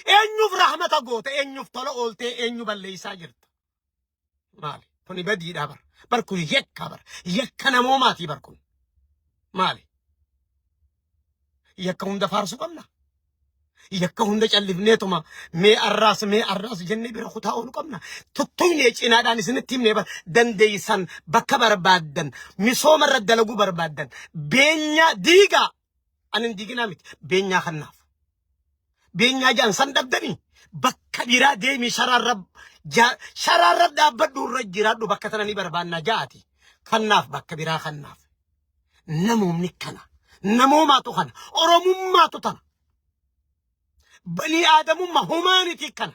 Eenyuuf rahmata goota? Eenyuuf tola ooltee eenyu balleessaa jirta? Maali? Kuni badiidha bar. Bar kun yakka bar. Yakka namoomaatii bar kun. Maali? Yakka hunda faarsuu qabna. Yakka hunda callifneetuma mee arraas mee arraas jennee bira kutaa oolu qabna. Tuttuynee cinaadhaan isinitti himnee bar dandeessan bakka barbaaddan misooma irra dalaguu barbaaddan beenyaa diigaa ani hin diiginaa miti beenyaa kannaaf. Beenyaa jaan san dhabdanii bakka biraa deemii sharaarra sharaarra dhaabbadhu irra jiraadhu bakka tana ni barbaannaa ja'aati. Kannaaf bakka biraa kannaaf. Namoomni kana. Namoomaatu kana. Oromummaatu tana. Banii aadamummaa humaanitii kana.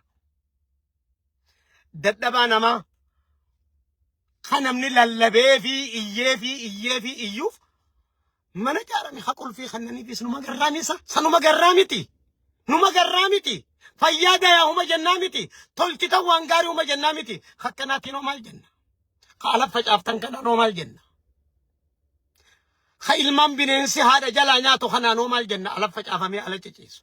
Dadhabaa namaa kan namni lallabee fi iyyee fi iyyee fi iyyuuf mana ijaarame ha qulfii kannaniifis numa garraamii isa sanuma garraa miti. Numa garraa miti. Fayyaa dayaa huma jennaa miti. Tolchitan waan gaarii huma jennaa miti. Akkanaatiin hoo maal jenna? Ka ala facaaftan kanaan hoo maal jenna? Ka ilmaan bineensi haadha jalaa nyaatu kanaan hoo maal jenna? Ala facaafamee ala ciciisu.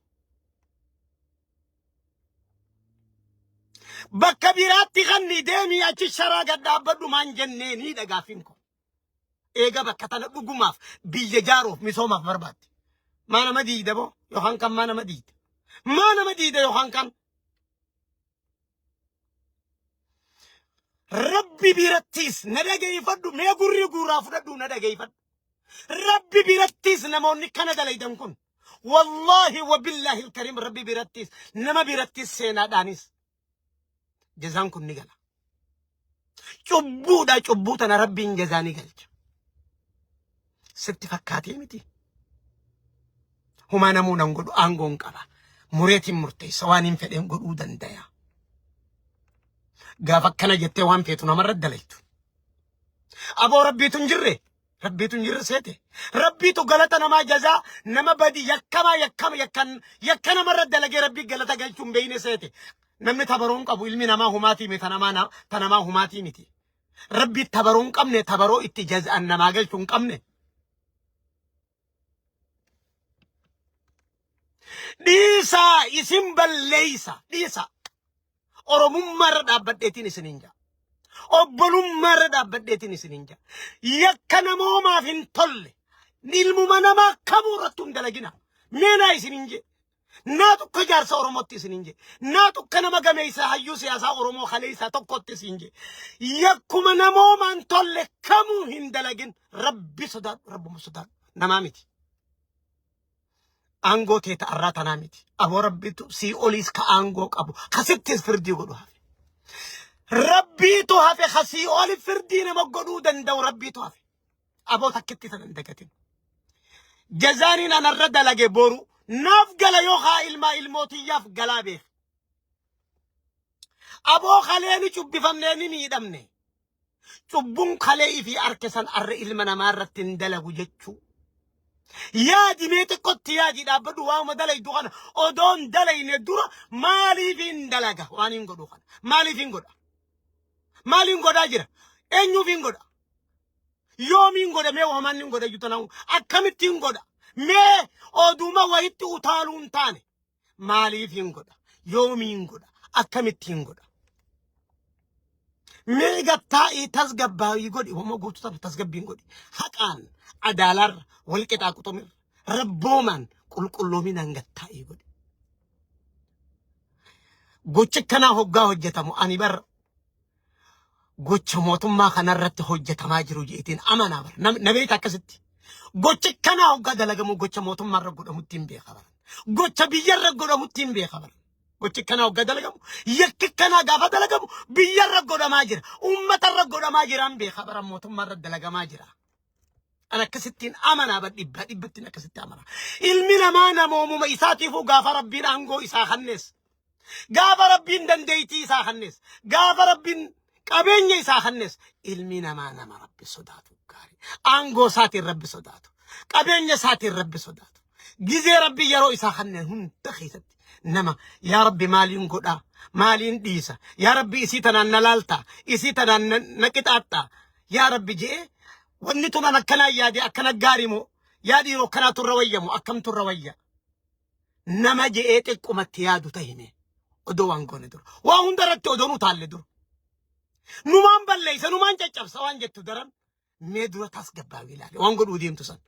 Bakka biraatti kanni deemii achi sharaa gad dhaabbadhu maan jenneenii dha gaaffiin kun. Eega bakka tana dhugumaaf biyya jaaruuf misoomaaf barbaadde. Maa nama diida boo yookaan kan maa nama diida. Maa nama diida yookaan kan. Rabbi birattis na dhageeffadhu mee gurri guuraa fudhadhu na dhageeffadhu. Rabbi birattis namoonni kana dalaydan kun wallaahi wabillaahi alkariim rabbi birattis nama birattis seenaadhaanis jazaan kun ni gala. Cubbuudha cubbuu tana rabbiin jazaa ni galcha. Sitti fakkaatee miti. Humaa namuu nan godhu aangoon qaba. Mureetiin murteessa waan hin fedheen godhuu dandaya. Gaafa akkana jettee waan feetu namarra dalaytu. Aboo rabbiitu hin jirre. Rabbiitu hin jirre seete. Rabbiitu galata namaa jazaa nama badi yakkamaa yakkama yakkan yakka namarra dalagee rabbii galata galchuu hin beekne seete. Namni tabaroo hin qabu ilmi namaa humaatii miti ta namaa ta namaa humaatii miti. Rabbi tabaroo hin qabne tabaroo itti jazaan namaa galchuu hin qabne. Dhiisaa isin balleeysa dhiisaa. Oromummaa irra dhaabbadheetiin isiniin jaa. Obbolummaa irra dhaabbadheetiin isiniin jaa. Yakka namoomaaf hin tolle ilmuma namaa kamuu irrattuu hin dalagina. Meenaa isiniin jee. Naa tokko jaarsa Oromootti isiniin jee. Naa tokko nama gameessa hayyuu siyaasaa Oromoo kaleessaa tokkotti isin jee. Yakkuma namoomaan tolle kamuu hin dalagin. Rabbi sodaadhu rabbuma sodaadhu. Namaa miti. Aangoo tee ta'arraa tanaa miti. Aboo rabbitu sii oliis ka aangoo qabu. Kasittis firdii godhu hafe. Rabbiitu hafe ka sii oli firdii nama godhuu danda'u rabbiitu hafe. Aboo takkitti sana hin dagatin. Jazaaniin anarra dalage boru naaf gala yoo haa ilmaa ilmootiyyaaf galaa beek. Aboo kalee ni cubbifamnee ni miidhamne. Cubbuun kalee ifii arke san arra ilma namaa irratti hin dalagu jechuu. Yaadi mee xiqqotti yaadi dhaabbadhu waanuma dalaydu kana odoo hin dalayne dura maaliif hin dalaga waan hin godhu kana maaliif hin godha maaliin godhaa jira eenyuuf hin godha yoomiin godha mee wamaan hin godha iyyuu tanaan akkamitti hin godha mee oduma wayitti utaaluu hin taane Maaliif hin godha? Yoomiin godha? Akkamittiin godha? Mee gattaa'ii tasgabbaa'ii godhi. Homo guutuu tana tasgabbiin godhi. Haqaan, adaalaarra, wal qixaa quxumirra, rabboomaan, qulqulloominaan gattaa'ii godhi. Gochi akkanaa hoggaa hojjetamu ani bar gocha mootummaa kanarratti hojjetamaa jiru jeetiin amanaa bara. Na beekta akkasitti. Gochi kanaa hoggaa dalagamu gocha mootummaa irra godhamutti hin beeka bara. Gocha biyya irra godhamutti hin beeka bara. Gochi kanaa hoggaa dalagamu yakki kanaa gaafa dalagamu biyya irra godhamaa jira. Uummata irra godhamaa jira hin beeka bara mootummaa irra dalagamaa jira. An akkasittiin amanaa bar dhibbaa dhibbattiin akkasitti amanaa. Ilmi namaa namoomuma isaatiifuu gaafa rabbiin aangoo isaa kannees Gaafa Rabbiin dandeettii isaa kennes, gaafa Rabbiin qabeenya isaa kennes, ilmi namaa nama Rabbi sodaatu gaarii. Aangoo isaatiin Rabbi sodaatu, qabeenya isaatiin Rabbi sodaatu. Gizee Rabbi yeroo isaa kenne hunda keessatti nama yaa Rabbi maaliin godhaa, maaliin dhiisa, yaa Rabbi isii tanaan na laaltaa, isii tanaan na na qixaaxxaa, yaa Rabbi je'ee wanni tun an akkanaan yaade akkana gaarii moo yaa dhiiroo akkanaatu irra wayya moo akkamtu irra wayya. Nama je'ee xiqqumatti yaadu tahime odoo waan goone dura. Waa hunda irratti odoo nu taalle dura. Numaan balleessa numaan caccabsa waan jettu daran mee dura tasgabbaawii ilaali waan godhuu deemtu san.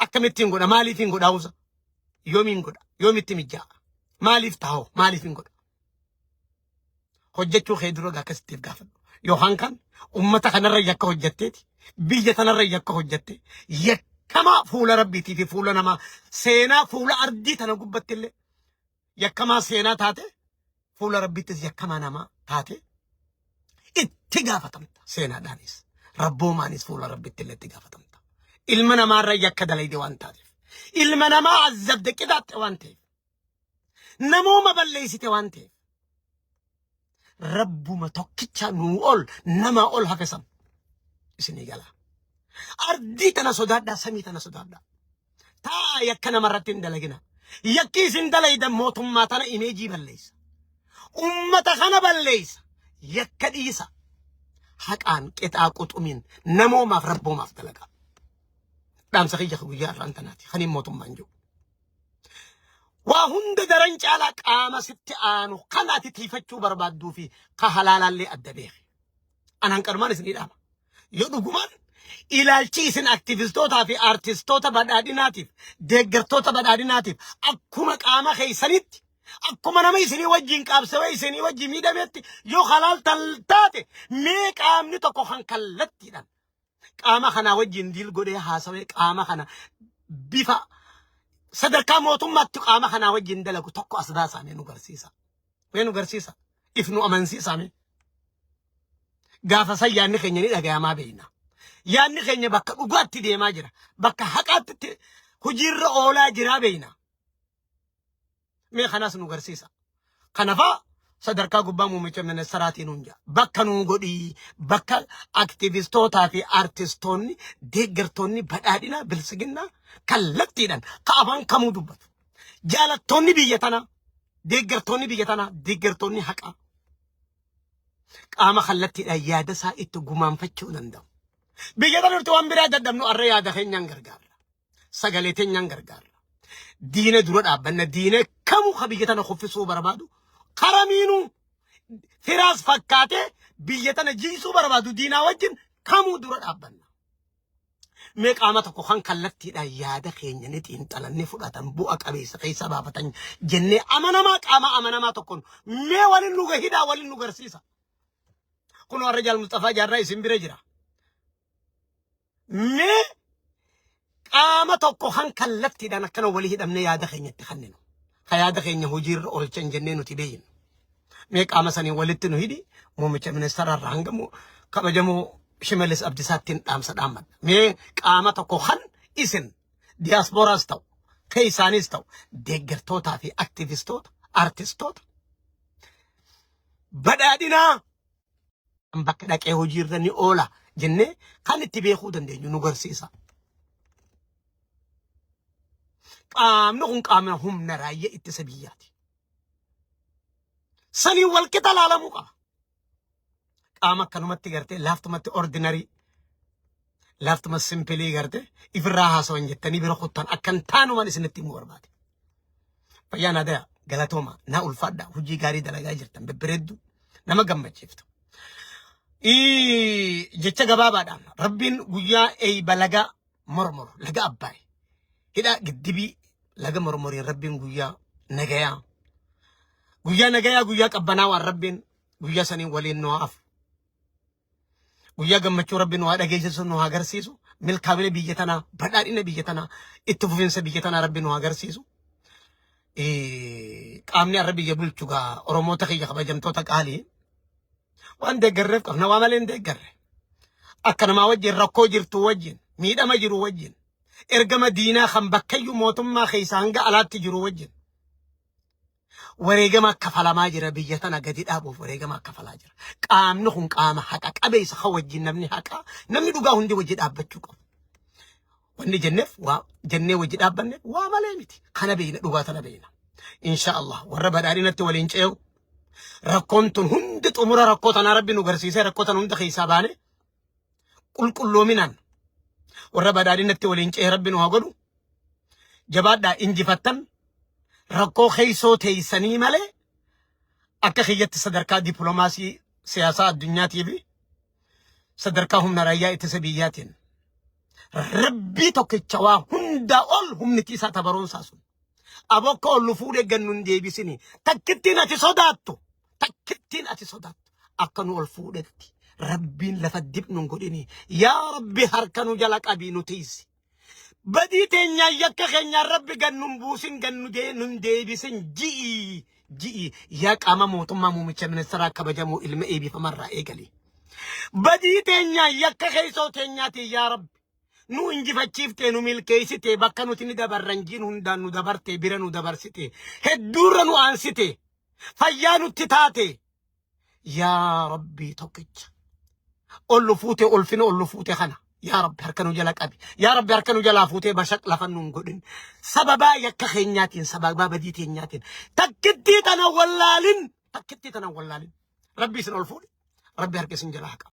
Akkamittiin godha maaliifiin godha hawusa yoomiin godha yoomitti mijjaa'a maaliif taa'oo maaliifiin godha. Hojjechuu kee dura akkasittiif gaafadhu. Yookaan kan ummata kanarra yakka hojjetteeti biyya tanarra yakka hojjette yakkamaa fuula rabbiitii fi fuula namaa seenaa fuula ardii tana gubbatti illee yakkamaa seenaa taate fuula rabbiittis yakkamaa namaa taate itti gaafatamta seenaadhaanis rabboomaanis fuula rabbiitti illee itti gaafatamta. Ilma namaarra yakka dalayde waan taateef ilma namaa azzabde qixaaxxe waan ta'eef namooma balleessite waan ta'eef rabbuma tokkicha nuu ol namaa ol hafe san isinii gala. Ardii tana sodaadhaa samii tana sodaadhaa. Taa'aa yakka namarratti hin dalagina. Yakki isin dalaydan mootummaa tana imeejii balleessa. Ummata kana balleessa. Yakka dhiisa. Haqaan qixaa quxumiin namoomaaf rabboomaaf dalagaa. Dhaamsa kiyya guyyaa har'aan tanaati. Kaniin mootummaan jiru. Waa hunda daran caalaa qaama sitti aanu kan ati tiifachuu barbaadduu fi ka halaalaallee adda beeki. Anaan qanumaan isinii dhaama. Yoo dhugumaan ilaalchi isin aktivistootaa fi aartistoota badhaadhinaatiif deeggartoota badhaadhinaatiif akkuma qaama keessanitti akkuma nama isinii wajjin qaabsawee isinii wajjin miidhametti yoo halaal taate mee qaamni tokko kan kallattiidhaan qaama kanaa wajjin diil godhee haasawee qaama kana bifa sadarkaa mootummaatti qaama kanaa wajjin dalagu tokko as baasaa mee nu garsiisa. Mee nu garsiisa. If nu amansiisaa mee. Gaafa san yaadni keenya ni dhagayamaa beekna. Yaadni keenya bakka dhugaatti deemaa jira. Bakka haqaatti hojiirra oolaa jiraa beekna. Mee kanas nu garsiisa. Kanafaa sadarkaa gubbaa muummicha ministeeraatiin nuun jaa. Bakka nuu godhii bakka aktivistootaa fi artistoonni deeggartoonni badhaadhinaa bilsiginnaa kallattiidhaan ka afaan kamuu dubbatu. Jaalattoonni biyya tanaa deeggartoonni biyya tanaa deeggartoonni haqaa qaama kallattiidhaan yaada isaa itti gumaanfachuu danda'u. Biyya tana nuti waan biraa dadhabnu arra yaada keenyaan gargaarra. Sagalee teenyaan gargaarra. Diina dura dhaabbanna diina kamuu ka biyya tana kuffisuu barbaadu karamiinuu firaas fakkaatee biyya tana jiisuu barbaadu diinaa wajjin kamuu dura dhaabbanna. Mee qaama tokko kan kallattiidhaan yaada keenya ni xiinxalan ni fudhatan bu'a qabeessa keessa baafatan jennee amanamaa qaama amanamaa tokkoon mee waliin nu hidhaa waliin nu garsiisa. Kun warra Jaal Musxafaa Jaarraa isin bira jira. Mee qaama tokko kan kallattiidhaan akkana walii hidhamnee yaada keenya itti kenninu. Ka yaada keenya hojiirra oolchan jennee nuti beeynu. Mee qaama saniin walitti nu hidhi muummicha ministeera irraa hanga kabajamoo Shimallis Abdiisaattiin dhaamsa dhaammadha. Mee qaama tokko kan isin diyaaspooraas ta'u keessaanis ta'u deeggartootaa fi aktivistoota artistoota badhaadhinaa kan bakka dhaqee hojiirra ni oola jennee kan itti beekuu dandeenyu nu garsiisa. Qaamni kun qaama humna raayyaa ittisa biyyaati. Saniin wal qixa laalamuu qaba. Qaama akkanumatti gartee laaftumatti ordinary laaftuma simpilii gartee ifirraa haasawan jettanii bira kuttan akkan taanumaan isinitti himuu barbaade. Fayyaa naa daya galatooma naa ulfaadha hojii gaarii dalagaa jirtan bebbereeddu nama gammachiiftu. Jecha gabaabaadhaan rabbiin guyyaa eeyba laga mormor laga abbaay hidha giddibii laga mormoriin rabbiin guyyaa nagayaa guyyaa nagayaa guyyaa qabbanaa waan rabbiin guyyaa saniin waliin nu haa afu. Guyyaa gammachuu rabbi nu haa dhageessisu nu haa agarsiisu. Milkaa'ina biyya tanaa badhaadhina biyya tanaa itti fufiinsa biyya tanaa rabbi nu haa agarsiisu. Qaamni har'a biyya bulchu gaa Oromoota kiyya kabajamtoota qaalii waan deeggarreef qabna waa malee hin deeggarre. Akka namaa wajjin rakkoo jirtu wajjin miidhama jiru wajjin ergama diinaa kan bakkayyuu mootummaa keessa hanga alaatti jiru wajjin wareegama kafalamaa jira biyya tana gadi dhaabuuf wareegama kafalaa jira. Qaamni kun qaama haqa qabeessa kan wajjin namni haqa namni dhugaa hundi wajji dhaabbachuu qabu. Wanni jenneef waa jennee wajji dhaabbanne waa malee miti. Kana beeyna dhugaa tana beeyna. Insha Allah warra badhaadhinatti waliin ce'u rakkoon tun hundi xumura rakkoo tanaa rabbi nu garsiisee rakkoo tana hunda keessaa baane qulqulloominaan warra badhaadhinatti waliin ce'e rabbi nu haa godhu. Jabaadhaa injifattan. Rakkoo keessoo teessanii malee akka kiyyatti sadarkaa dippiloomaasii siyaasaa addunyaatii fi sadarkaa humna raayyaa ittisa biyyaatiin Rabbii tokkicha waa hundaa ol humniti isaa tabaroonsaa sun. Abokka ol nu fuudhee gannu hin deebisini. Takkittiin ati sodaattu. Takkittiin ati sodaattu. Akka nu ol fuudhetti. Rabbiin lafa dibnu hin godhini. Yaa Rabbi harka nu jala qabii nu tiisi. Badii teenyaan yakka keenyaan Rabbi gannu hin buusin gannu nu hin deebisin ji'i ji'i yaa qaama mootummaa muummicha ministeeraa kabajamoo ilma eebifamarraa eegali. Badii teenyaan yakka keessoo teenyaatiin yaa Rabbi nu injifachiiftee nu milkeessitee bakka nuti ni dabarran jiin hundaan nu dabartee bira nu dabarsite hedduurra nu aansite fayyaa nutti taate yaa Rabbii tokkicha ol nu fuute ulfina ol nu fuute kana yaa Rabbi harka nu jala qabi yaa Rabbi harka nu jalaa fuutee bashaq lafa nu hin godhin sababaa yakka keenyaatiin sababaa badii teenyaatiin takkittii tana wallaalin takkittii tana wallaalin Rabbi isin ol fuudhe Rabbi harka isin jalaa haa qabu.